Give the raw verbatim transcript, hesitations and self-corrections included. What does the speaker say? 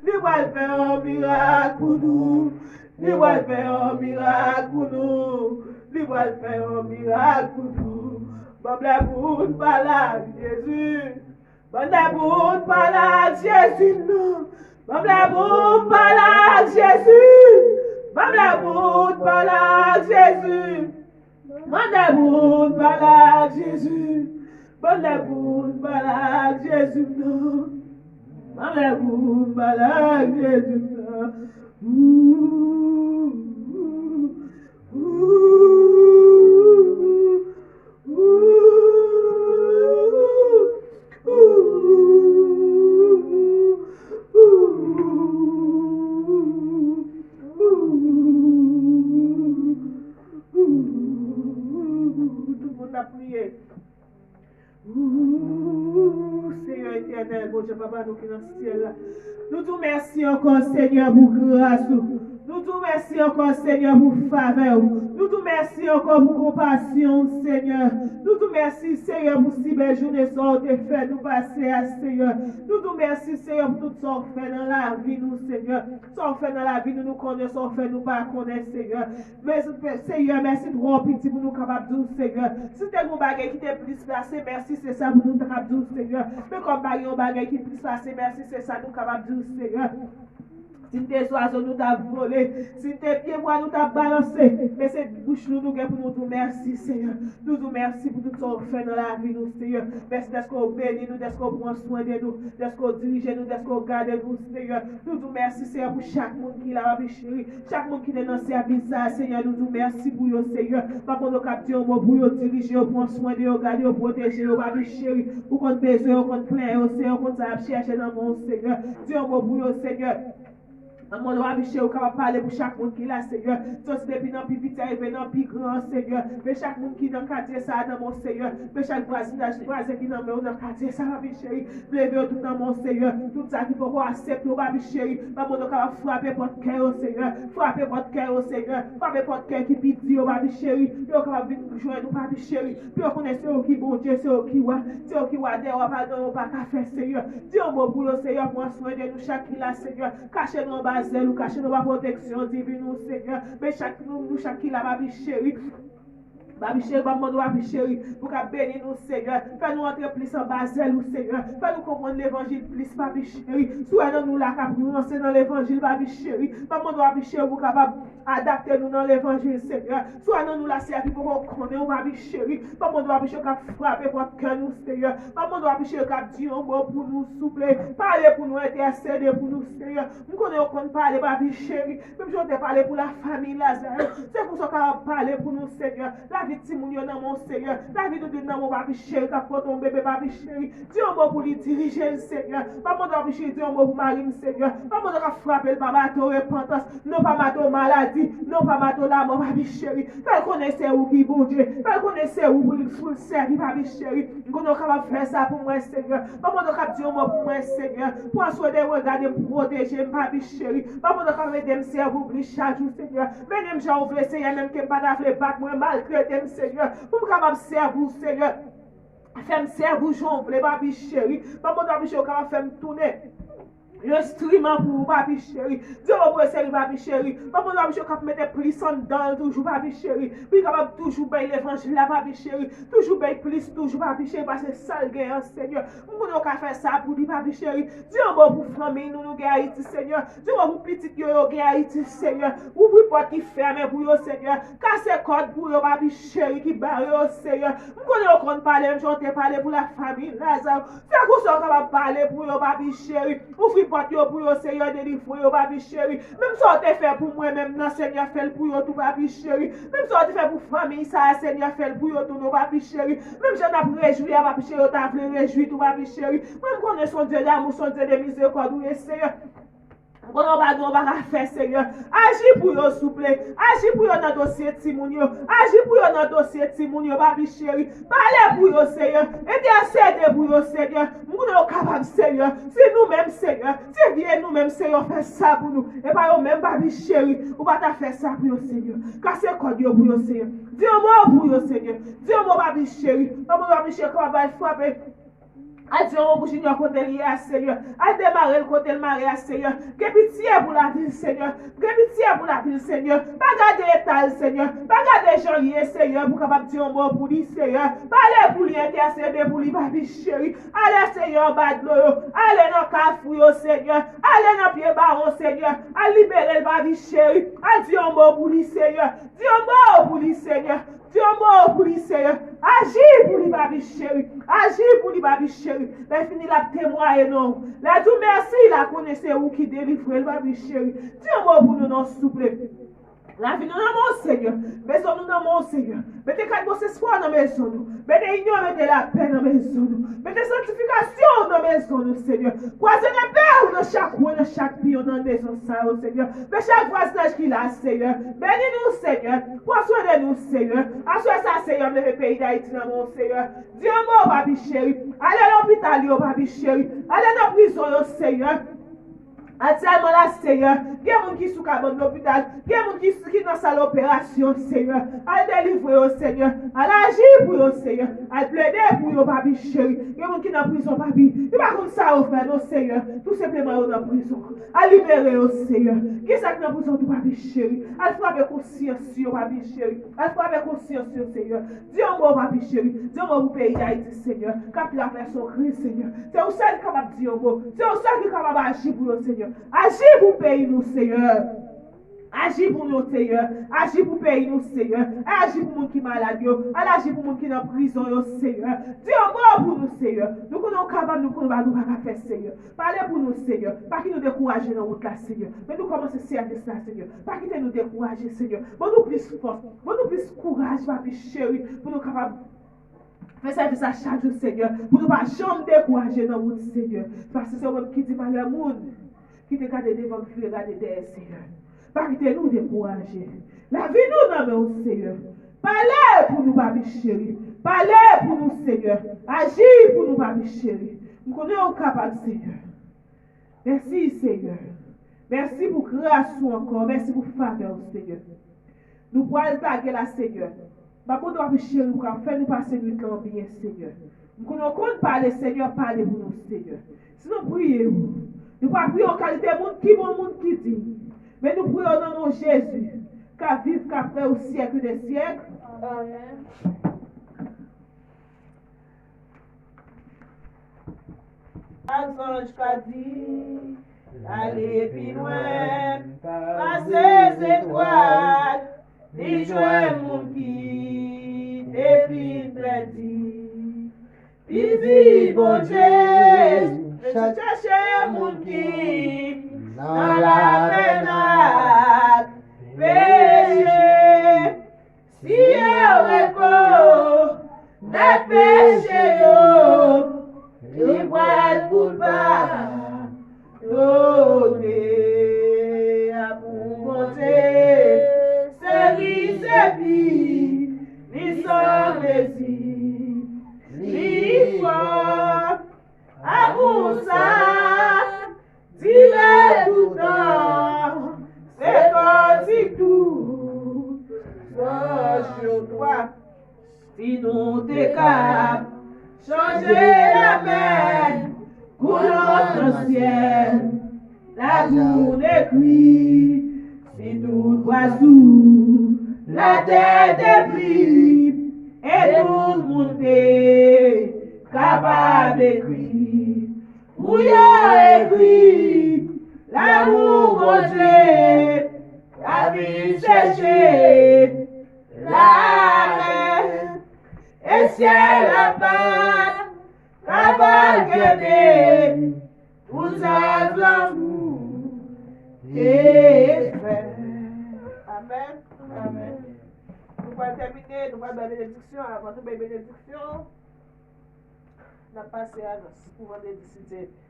Li pral fè yon mirak pou nou. Li pral fè yon mirak pou nou. Li pral fè yon mirak pou nou. Ban m lè pou n pale ak Jezi. Ban m lè pou n pale ak Jezi, non. Ban m lè pou n pale ak Jezi. Ban m lè pou n pale ak Jezi. Ban m lè pou n pale ak Jezi. Ban m lè pou n pale ak Jezi, non. Ban m lè pou n pale ak Jezi, non. Ooh, ooh, ooh, ooh, ooh. Tout moun ap priye. Ooh, Senyè Etènèl, Bondye Papa nou ki nan syèl la. Nou di w mèsi ankò, Senyè, pou gras ou. Nou di w mèsi ankò, Senyè, pou favè ou. Nou di w mèsi ankò pou konpasyon ou, Senyè. Nou di w mèsi, Senyè, pou si bèl jounen sa w te fè nou pase a, Senyè. Nou di w mèsi, Senyè, pou tout sa w fè nan lavi nou, Senyè. Sa w fè nan lavi nou, nou konnen, sa w fè nou pa konnen, Senyè. Men, Senyè, mèsi twò piti pou nou kapab di w, Senyè. Si te gen yon bagay ki te plis pase mèsi, se sa pou nou ta kab di w, Senyè. Men kòm pa gen yon bagay ki plis pase mèsi, se sa nou kapab di w, Senyè. Si n te zwazo, nou t ap vole. Si n te pyebwa, nou t ap balanse. Men se bouch nou nou gen pou nou di w mèsi, Senyè. Nou di w mèsi pou tout sa w fè nan lavi nou, Senyè. Mèsi dèske w beni nou, dèske w pran swen de nou, dèske w dirije nou, dèske w gade nou, Senyè. Nou di w mèsi, Senyè, pou chak moun ki la, papi cheri. Chak moun ki te nan sèvis sa a, Senyè, nou di w mèsi pou yo, Senyè. Papa, nou kab di yon mo pou yo, dirije yo, pran swen de yo, gade yo, pwoteje yo, papi cheri. Ou konn bezwen yo, konn plen yo, Senyè, ou konn sa y ap chèche nan men w, Senyè. Di yon mo pou yo, Senyè. Nan mo w, papi cheri, ou kapab pale pou chak moun ki la, Senyè. Soti depi nan pi piti a rive nan pi gran an, Senyè. Men chak moun ki nan katye sa a nan men w, Senyè. Men chak vwazinaj, vwazen ki nan men w nan katye sa a, papi cheri. Leve yo tout nan men w, Senyè. Tout sa ki poko aksepte w, papi cheri. Papa, nou kapab frape pòt kè yo, Senyè. Frape pòt kè yo, Senyè. Frape pòt kè ki pi di yo, papi cheri. Pou yo kapab vin jwenn ou, papi cheri. Pou yo konnen se ou ki Bondye, se ou ki wa. Se ou ki wa dè wa, pa gen yon pa ka fè, Senyè. Di yon mo pou yo, Senyè. Pran swen de nou chak ki la, Senyè. Kache nou anba zèl ou, kache nou anba pwoteksyon diven ou, Senyè. Men chak nou, nou chak ki la, papi cheri. Papi cheri, ban m mande w, papi cheri, pou w ka beni nou, Senyè. Fè nou antre plis anba zèl ou, Senyè. Fè nou konprann levanjil plis, papi cheri. Si w wè nan nou la k ap ranse nan levanjil, papi cheri, ban m mande w, papi cheri, pou w kapab adapte nou nan levanjil, Senyè. Si w wè nan nou la, Senyè, ki poko konnen w, papi cheri, ban m mande w, papi cheri, k ap frape pòt kè nou, Senyè. Ban m mande w, papi cheri, k ap di yon mo pou nou, souple. Pale pou nou, entèsede pou nou, Senyè. M konnen w konn pale, papi cheri. Menm jan w te pale pou lafanmi Laza yo, se konsa w kapab pale pou nou, Senyè. Lavi timoun yo nan men w, Senyè. Lavi Doudou nan men w, papi cheri, k ap pote yon bebe, papi cheri. Di yon mo pou li, dirije l, Senyè. Ban m mande w, papi cheri, di yon mo pou mari m, Senyè. Ban m mande w k ap frape l pa mato repantans, non pa mato maladi, non pa mato lamò, papi cheri. Fè l konnen se ou ki Bondye. Fè l konnen se ou pou l, pou l sèvi, papi cheri. M konnen w kapab fè sa pou mwen, Senyè. Ban m mande w k ap di yon mo pou mwen, Senyè. Pran swen de mwen, gade m, pwoteje m, papi cheri. Ban m mande w k ap ede m sèvi w plis chak jou, Senyè. Mennen m jan w vle, Senyè, menm ke m pa ta vle bat mwen, maltrete m, Senyè. Pou m kapab sèvi w, Senyè. Fè m sèvi w jan w vle, papi cheri. Ban m mande w, papi cheri, w kapab fè m tounen enstriman pou ou, papi cheri. Di yon mo pou yo, seri, papi cheri. Ban m mande w, papi cheri, k ap mete plis anndan l toujou, papi cheri. Pou li kapab toujou bay levanjil la, papi cheri. Toujou bay plis toujou, papi cheri, pase sa l gen an, Senyè. M konnen w ka fè sa pou li, papi cheri. Di yon mo pou fanmi nou, nou gen Ayiti, Senyè. Di yon mo pou pitit yo, yo gen Ayiti, Senyè. Ouvri pòt ki fèmen pou yo, Senyè. Kase kòd pou yo, papi cheri, ki bare yo, Senyè. M konnen w konn pale, menm jan w te pale pou lafanmi Laza. Fè konsa w kapab pale pou yo, papi cheri. Ouvri pòt yo pou yo, Senyè, delivre yo, papi cheri. Menm sa w te fè pou mwen menm nan, Senyè, fè l pou yo tou, papi cheri. Menm sa w te fè pou fanmi sa a, Senyè, fè l pou yo tou, non, papi cheri. Menm jan n ap rejwi a, papi cheri, yo ta vle rejwi tou, papi cheri. Mwen, m konnen se yon Dye damou, se yon Dye de mizerikòd ou ye, Senyè. M konnen w pa gen yon bagay a fè, Senyè. Aji pou yo, souple. Aji pou yo nan dosye timoun yo. Aji pou yo nan dosye timoun yo, papi cheri. Pale pou yo, Senyè. Entèsede pou yo, Senyè. M konnen w kapab, Senyè. Se nou menm, Senyè. Se vye nou menm, Senyè, w fè sa pou nou. E pa yo menm, papi cheri. Ou pa ta fè sa pou yo, Senyè. Kase kòd yo pou yo, Senyè. Di yon mo pou yo, Senyè. Di yon mo, papi cheri. Yon mo, papi cheri, kapab al frape Al di yon mo pou Junior kote l ye a, Senyè. Al demare l kote l mare a, Senyè. Gen pitye pou lavi l, Senyè. Gen pitye pou lavi l, Senyè. Pa gade eta l, Senyè. Pa gade jan l ye, Senyè, pou w kapab di yon mo pou li, Senyè. Pale pou li, entèsede pou li, papi cheri. Ale, Senyè, anba dlo yo. Ale nan kafou yo, Senyè. Ale nan pye bawon, Senyè. Al libere l, papi cheri. Al di yon mo pou li, Senyè. Di yon mo pou li, Senyè. Di yon mo pou li, Senyè. Aji pou li, papi cheri. Aji pou li, papi cheri. Lè fini, l ap temwaye non w. Lè di w mèsi, l a konnen se ou ki delivre l, papi cheri. Di yon mo pou nou non, souple. Lavi nou nan men w, Senyè. Mezon nou nan men w, Senyè. Mete kat bonseswa nan mezon nou. Mete inyon, mete lapè nan mezon nou. Mete sanktifikasyon nan mezon nou, Senyè. Kwaze lapè w nan chak kwen, nan chak piyon nan mezon sa yo, Senyè. Men chak vwazinaj ki la, Senyè. Beni nou, Senyè. Pran swen de nou, Senyè. Aswè sa, Senyè, m leve peyi Dayiti nan men w, Senyè. Di yon mo, papi cheri. Ale lopital yo, papi cheri. Ale nan prizon yo, Senyè. Aktyèlman la, Senyè, gen moun ki sou kabann lopital, gen moun ki, ki nan sal operasyon, Senyè. Al delivre yo, Senyè. Al aji pou yo, Senyè. Al plede pou yo, papi cheri. Gen moun ki nan prizon, papi. Yo pa konn sa yo fè, non, Senyè. Tou senpleman, yo nan prizon. Al libere yo, Senyè. Gen sa k nan prizon tou, papi cheri. Al frape konsyans yo, papi cheri. Al frape konsyans yo, Senyè. Di yon mo, papi cheri. Di yon mo pou peyi Dayiti, Senyè. K ap travèse yon kriz, Senyè. Se ou sèl ki kapab di yon mo. Se ou sèl ki kapab aji pou yo, Senyè. Aji pou peyi nou, Senyè. Aji pou nou, Senyè. Aji pou peyi nou, Senyè. Aji pou moun ki malad yo. Al aji pou moun ki nan prizon yo, Senyè. Di yon mo pou nou, Senyè. Nou konnen w kapab, nou konnen w pa ka fè, Senyè. Pale pou nou, Senyè. Pa kite nou dekouraje nan wout la, Senyè. Men nou kòmanse sèvis la, Senyè. Pa kite nou dekouraje, Senyè. Ban nou plis fòs. Ban nou plis kouraj, papi cheri, pou nou kapab fè sèvis la chak jou, Senyè. Pou nou pa janm dekouraje nan wout, Senyè. Paske se ou menm ki di malè moun ki te gade devan, ki vire gade dèyè, Senyè. Pa kite nou dekouraje. Lavi nou nan men w, Senyè. Pale pou nou, papi cheri. Pale pou nou, Senyè. Aji pou nou, papi cheri. M konnen ou kapab, Senyè. Mèsi, Senyè. Mèsi pou gras ou ankò. Mèsi pou favè w, Senyè. Nou pral lage la, Senyè. M ap mande w, papi cheri, pou w ka fè nou pase nwit lan byen, Senyè. M konnen w konn pale, Senyè, pale pou nou, Senyè. Si nou priye w, nou pa priye w an kalite moun ki bon, moun ki diy. Men nou priye w nan non Jezi, k ap viv, k ap rèy o syèk dè syèk. Amèn. Ak zanj ka di, ale pi lwen, pase zetwal, li jwenn moun ki te fin pèdi. Li di Bondye, chèche moun ki nan lapenn ak peche. Si yo rekonèt peche yo, li pral pou l padone. Amou Bondye, se li, se li, li san mezi, li fò. Amou sa dire toutan, se kòtik tou. Zanj yo twa, si nou te kab chanje lapenn koulè nan syèl la pou n ekri, si tout bwa sou latè te bri, e tout moun te kapab ekri, pou yo ekri, lanmou Bondye, la vin chèche lamè, e syèl la pa t kapab kenbe pou zanj lanmou te fè. Amèn. Amèn. Nou pral tèmine, nou pral bay benediksyon. Avan nou bay benediksyon, n ap pase anons pou vandredi, si Dye vle.